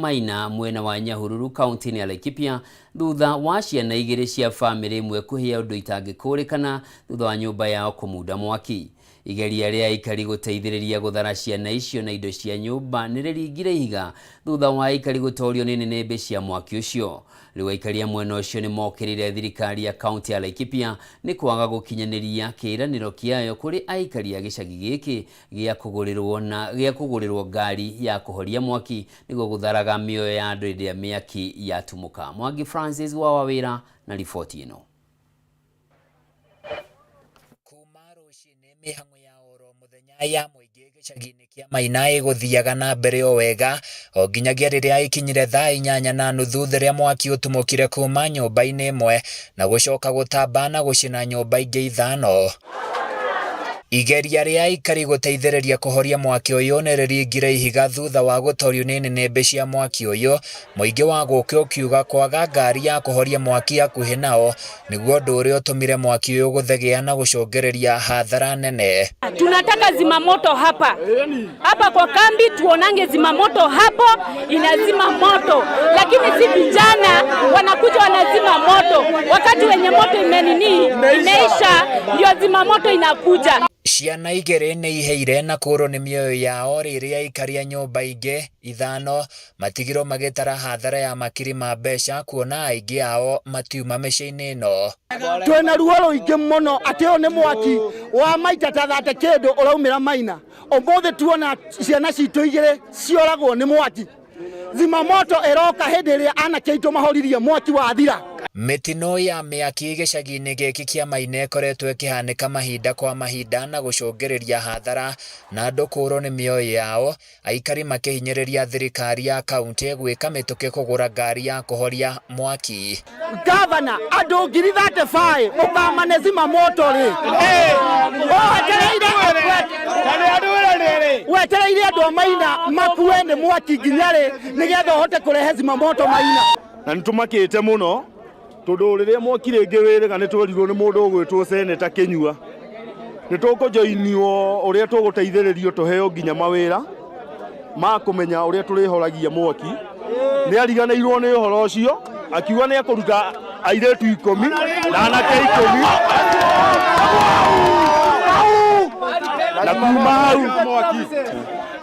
Maina mwena wa Nyahururu kaunti-inĩ ya Laikipia thutha wa ciana igĩrĩ cia bamĩrĩ ĩmwe kũhĩa ũndũ itangĩkũrĩkana thutha wa nyũmba yao kũmunda mwaki. Igeria rĩa aikari gũteithĩrĩria gũthara ciana icio na indo cia nyũmba nĩ rĩringire ihiga thutha wa aikari gũtorio nĩ nĩnĩmbĩ cia mwaki ũcio. Rĩu aikari a mwena ũcio nĩ mokĩrĩire thirikari ya kaunti ya Laikipia nĩ kwaga gũkinyanĩria kĩĩranĩro kĩayo kũrĩ aikari a gĩcagi gĩkĩ gĩa kũgũrĩrwo na gĩa kũgũrĩrwo ngari ya kũhoria mwaki nĩguo gũtharaga mĩoyo ya andũ hĩndĩ ĩrĩa mĩaki yatumũka. Mwangi Francis wa Wawĩra na riboti ĩno. Kuma rũcinĩ mĩhang'o ya oro mũthenya ya mũingĩ gĩcagi-inĩ kĩa Maina ĩgũthiaga na mbere o wega o nginyagia rĩrĩa ĩkinyire thaa 8:30 rĩrĩa mwaki ũtumũkire kuma nyũmba-inĩ ĩmwe na gũcoka gũtamba na gũcina nyũmba ingĩ 5. Igeria rĩa aikari gũteithĩrĩria kũhoria mwaki ũyũ nĩ rĩringire ihiga thutha wa gũtorio nĩ nĩnĩmbĩ cia mwaki ũyũ. Mũingĩ wa gũkũ ũkiuga kwaga ngari ya kũhoria mwaki hakuhĩ nao nĩguo ũndũ ũrĩa ũtũmire mwaki ũyũ gũthegea na gũcũngĩrĩria hathara nene. Tunataka zimamoto hapa hapa kwa kambi, tuonange zimamoto hapo inazima moto, lakini si vijana wanakuja wanazima moto wakati wenye moto imenini imeisha, ndio zimamoto inakuja. Ciana igĩrĩ nĩ iheire na kũrwo nĩ mĩoyo yao rĩrĩa aikari a nyũmba ingĩ 5 matigirwo magĩtara hathara ya makiri ma mbeca kuona aingĩ ao matiuma mĩciĩ-inĩ ĩno. Twĩna ruo rũingĩ mũno atĩ ũyũ nĩ mwaki wa maita ta 30 kĩndũ ũraumĩra Maina. Ũmũthĩ tuona ciana citũ igĩrĩ cioragwo nĩ mwaki. Zimamoto ĩroka hĩndĩ ĩrĩa anake aitũ mahoririe mwaki wathira. Mĩtino ya mĩaki gĩcagi-inĩ gĩkĩ kĩa Maina ĩkoretwo ĩkĩhanĩka mahinda kwa mahinda na gũcũngĩrĩria hathara na andũ kũrwo nĩ mĩoyo yao, aikari makĩhinyĩrĩria thirikari ya kaunti gwĩka mĩtũkĩ kũgũra ngari ya kũhoria mwaki. Gavana, andũ 35,000 ũkamane zimamoto rĩ. Wetereire andũ a Maina makue nĩ mwaki nginya rĩ nĩgetha ũhote kũrehe zimamoto Maina. Na nĩ tũmakĩte mũno tondũ rĩrĩa mwaki rĩngĩ wĩrĩga nĩ twerirwo nĩ mũndũ ũgwĩtwo Seneta Kĩnyua. Nĩ tũkũjoinio ũrĩa tũgũteithĩrĩrio tũheo nginya mawĩra ma kũmenya ũrĩa tũrĩhoragia mwaki. Nĩ ariganĩirwo nĩ ũhoro ũcio akiuga nĩ ekũruta airĩtu 10 na anake 10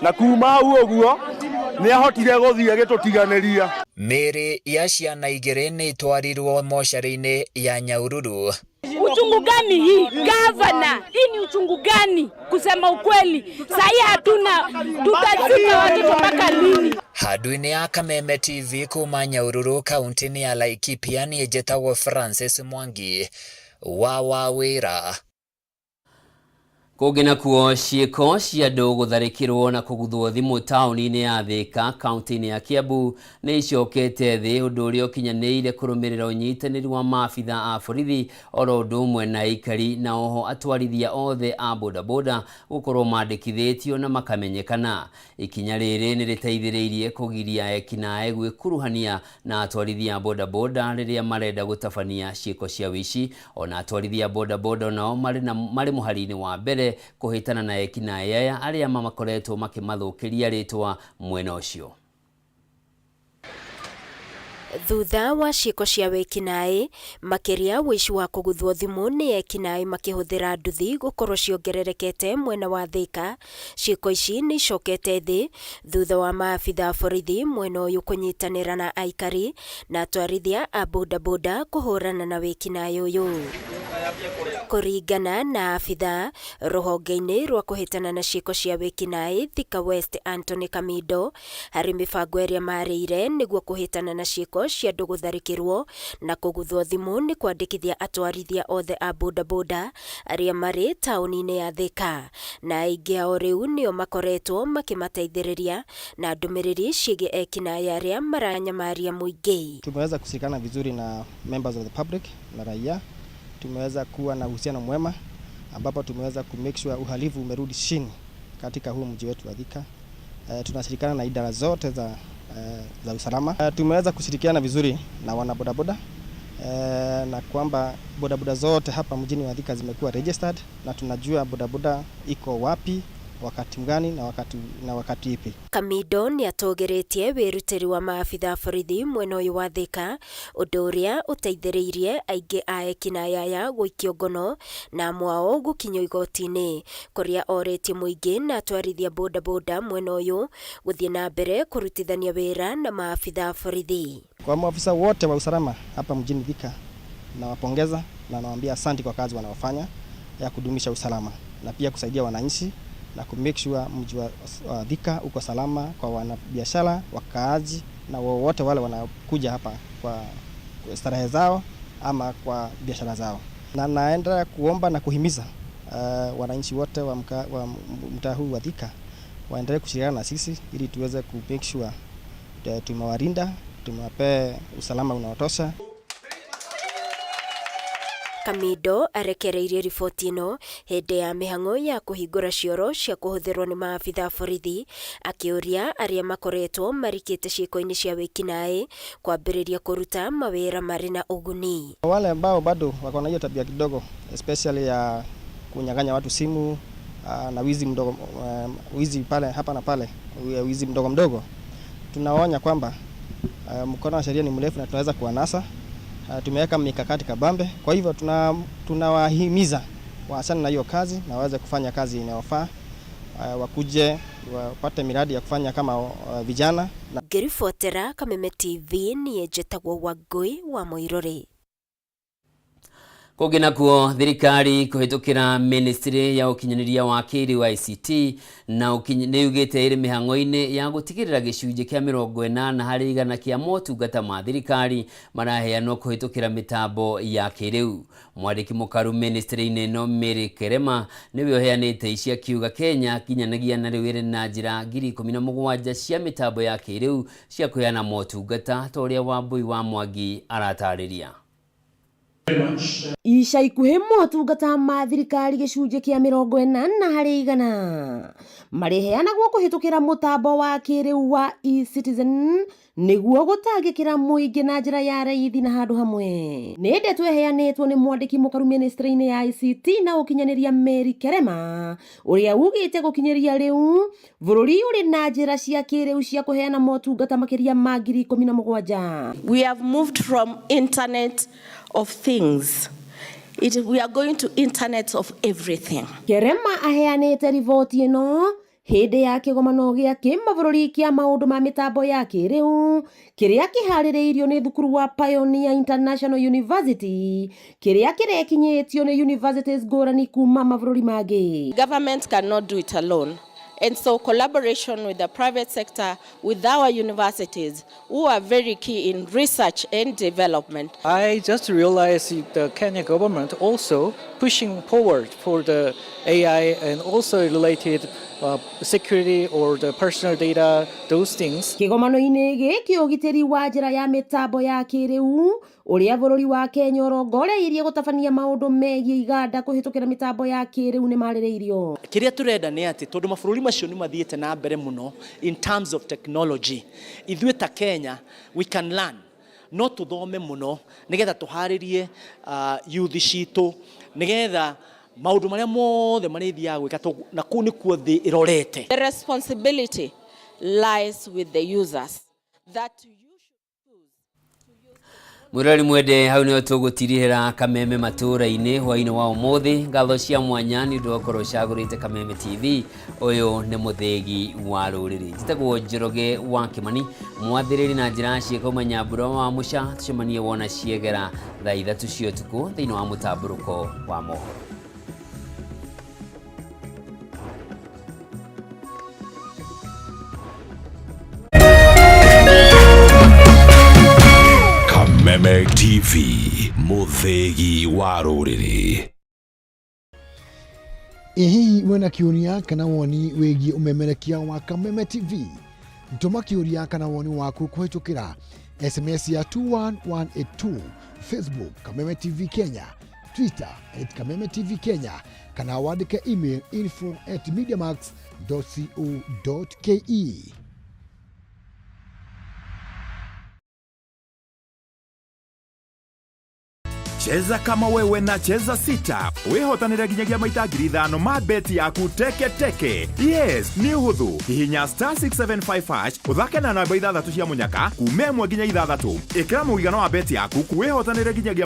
na kuma hau ũguo nĩ ahotire gũthiĩ agĩtũtiganĩria. Mĩĩrĩ ya ciana igĩrĩ nĩ itwarirwo mocarĩ-inĩ ya Nyahururu. Uchungu gani hii gavana? Hii ni uchungu gani? Kusema ukweli, sahi hatuna, tutazika watoto mpaka lini? Handũ-inĩ ya Kameme TV kuma Nyahururu kaunti-inĩ ya Laikipia niĩ njĩtagwo Francis Mwangi wa Wawĩra. Kũngĩ nakuo ciĩko cia andũ gũtharĩkĩrwo na kũguthwo thimũ taũni-inĩ ya Thĩka kaunti-inĩ ya Kiambu nĩ icokete thĩ, ũndũ ũrĩa ũkinyanĩire kũrũmĩrĩra ũnyitanĩri wa maabitha a borithi oro ũndũ ũmwe na aikari na oho atwarithia othe a bodaboda gũkorwo mandĩkithĩtio na makamenyekana. Ikinya rĩrĩ nĩ rĩteithĩrĩirie kũgiria ekinaĩ gwĩkuruhania na atwarithia a bodaboda rĩrĩa marenda gũtabania ciĩko cia ũici. Ona atwarithia a bodaboda nao marĩ mũhari-inĩ wa mbere kũhĩtana na ekinaĩ aya arĩa makoretwo makĩmathũkĩria rĩtwa mwena ũcio. Thutha wa ciĩko cia wĩkinaĩ makĩria ũici wa kũguthwo thimũ nĩ ekinaĩ makĩhũthĩra nduthi gũkorwo ciongererekete mwena wa Thĩka, ciĩko ici nĩ icokete thĩ thutha wa maabitha a borithi mwena ũyũ kũnyitanĩra na aikari na atwarithia a bodaboda kũhũrana na wĩkinaĩ ũyũ. Kũringana na abitha rũhonge-inĩ rwa kũhĩtana na ciĩko cia wĩkinaĩ Thika West Anthony Kamindo, harĩ mĩbango ĩrĩa marĩire nĩguo kũhĩtana na ciĩko cia andũ gũtharĩkĩrwo na kũguthwo thimũ nĩ kwandĩkithia atwarithia othe a bodaboda arĩa marĩ taũni-inĩ ya Thika, na aingĩ ao rĩu nĩo makoretwo makĩmateithĩrĩria na ndũmĩrĩri ciĩgiĩ ekinaĩ arĩa maranyamaria mũingĩ. Tumeweza kushirikiana vizuri na members of the public na raia, tumeweza kuwa na uhusiano mwema ambapo tumeweza ku make sure uhalifu umerudi chini katika huu mji wetu wa Thika. Tunashirikiana na idara zote za usalama. Tumeweza kushirikiana vizuri na wana bodaboda, na kwamba bodaboda zote hapa mjini wa Thika zimekuwa registered na tunajua bodaboda iko wapi wakati mgani na wakati ipi. Kamindo nĩ atũgĩrĩtie wĩrutĩri wa maabitha borithi mwena ũyũ wa Thika, ũndũ ũrĩa ũteithĩrĩirie aingĩ a ekinaĩ aya gũikio ngono na amwe ao gũkinyio igoti-inĩ, kũrĩa orĩtie mũingĩ na atwarithia bodaboda mwena ũyũ gũthiĩ na mbere kũrutithania wĩra na maabitha borithi. Kwa maafisa wote wa usalama hapa mjini Thika, nawapongeza na nawaambia asante kwa kazi wanaofanya ya kudumisha usalama na pia kusaidia wananchi na ku make sure mji wa Thika uko salama kwa wanabiashara, wakaaji na wowote wale wanakuja hapa kwa starehe zao ama kwa biashara zao. Na naendelea kuomba na kuhimiza wananchi wote wa mtaa huu wa Thika waendelee kushirikiana na sisi ili tuweze ku make sure tumewalinda, tumewapea usalama unaotosha. Kamindo arekereirie riboti ĩno hĩndĩ ya mĩhang'o ya kũhingũra cioro cia kũhũthĩrwo nĩ maabitha borithi, akĩũria arĩa makoretwo marikĩte ciĩko-inĩ cia wĩkinaĩ kwambĩrĩria kũruta mawĩra marĩ na ũguni. Wale ambao bado wako na hiyo tabia kidogo especially ya kunyang'anya watu simu na wizi mdogo, wizi pale hapa na pale, wizi mdogo mdogo, tunaonya kwamba mkono wa sheria ni mrefu na tunaweza kuwanasa. Tumeweka mikakati kabambe, kwa hivyo tunawahimiza waachane na hiyo kazi na waweze kufanya kazi inayofaa, wakuje wapate miradi ya kufanya kama vijana. Ngĩribotera Kameme TV niĩ njĩtagwo Wangũi wa Mũirũrĩ. Kũngĩ nakuo, thirikari kũhĩtũkĩra ministry ya ũkinyanĩria wa kĩrĩu ICT na nĩ yugĩte ĩrĩ mĩhang'o-inĩ ya gũtigĩrĩra gĩcunjĩ kĩa 80% kĩa motungata ma thirikari maraheanwo kũhĩtũkĩra mĩtambo ya kĩrĩu. Mwandĩki mũkaru ministry-inĩ ĩno Mary Kerema nĩwe ũheanĩte ici, akiuga Kenya nginyanagia na rĩu ĩrĩ na njĩra 17,000 cia mĩtambo ya kĩrĩu cia kũheana motungata, ta ũrĩa Wambui wa Mwangi aratarĩria. Ica ikuhĩ motungata ma thirikari gĩcunjĩ kĩa 80% marĩheanagwo kũhĩtũkĩra mũtambo wa kĩrĩu wa eCitizen nĩguo gũtangĩkĩra mũingĩ na njĩra ya raithi na handũ hamwe. Nĩ ndeto ĩheanĩtwo nĩ mwandĩki mũkaru ministry-inĩ ya ICT na ũkinyanĩria Mary Kerema, ũrĩa ugĩte gũkinyĩria rĩu bũrũri ũrĩ na njĩra cia kĩrĩu cia kũheana motungata makĩria ma 17,000. We have moved from Internet of Things. We are going to Internet of Everything. Kerema aheanĩte riboti ĩno hĩndĩ ya kĩgomano gĩa kĩmabũrũri kĩa maũndũ ma mĩtambo ya kĩrĩu kĩrĩa kĩharĩrĩirio nĩ thukuru wa Pioneer International University, kĩrĩa kĩrekinyĩtio nĩ universities ngũrani kuma mabũrũri mangĩ. Government cannot do it alone. And so collaboration with the private sector, with our universities, who are very key in research and development. I just realized the Kenya government also pushing forward for the AI and also related security or the personal data, those things. Kĩgomano-inĩ gĩkĩ, ũgitĩri wa njĩra ya mĩtambo ya kĩrĩu ũrĩa bũrũri wa Kenya ũrongoreirie gũtabania maũndũ megiĩ iganda kũhĩtũkĩra mĩtambo ya kĩrĩu nĩ marĩrĩirio. Kĩrĩa tũrenda nĩ atĩ tondũ mabũrũri macio nĩ mathiĩte na mbere mũno in terms of technology, ithuĩ ta Kenya we can learn, no tũthome mũno nĩgetha tũharĩrie youth citũ nĩgetha maũndũ marĩa mothe marĩthiaga gwĩka na kũu nĩkuo thĩ ĩrorete. The responsibility lies with the users that Mwĩrori mwende, hau nĩho tũgũtirihĩra Kameme matũũra-inĩ hwaĩ-inĩ wa ũmũthĩ. Ngatho cia mwanya nĩ ũndũ wa gũkorwo ũcagũrĩte Kameme TV. Ũyũ nĩ mũthĩgi wa rũrĩrĩ. Njĩtagwo Njoroge wa Kĩmani, mwathĩrĩri na njĩra ciĩkauma Nyambura wa Mũca. Tũcemanie wona ciegera thaa 3 cia ũtukũ thĩinĩ wa mũtambũrũko wa mohoro. Kameme TV, mũthĩgi wa rũrĩrĩ. Ĩ hihi wĩna kĩũria kana woni wĩgiĩ ũmemerekia wa Kameme TV? Tũma kĩũria kana woni waku kũhĩtũkĩra SMS ya 21182, Facebook Kameme TV Kenya, Twitter @KamemeTVKenya, kana wandĩke email info@mediamax.co.ke. Cheza kama wewe na Cheza Sita, wĩhotanĩre nginyagia maita 5,000 ma beti yaku teke teke. Yes, nĩ ũhũthũ. Hihinya *675# ũthake na namba ithathatũ cia mũnyaka kuma 1 nginya 6. Ĩkĩra mũigana wa beti yaku, wĩhotanĩre nginyagia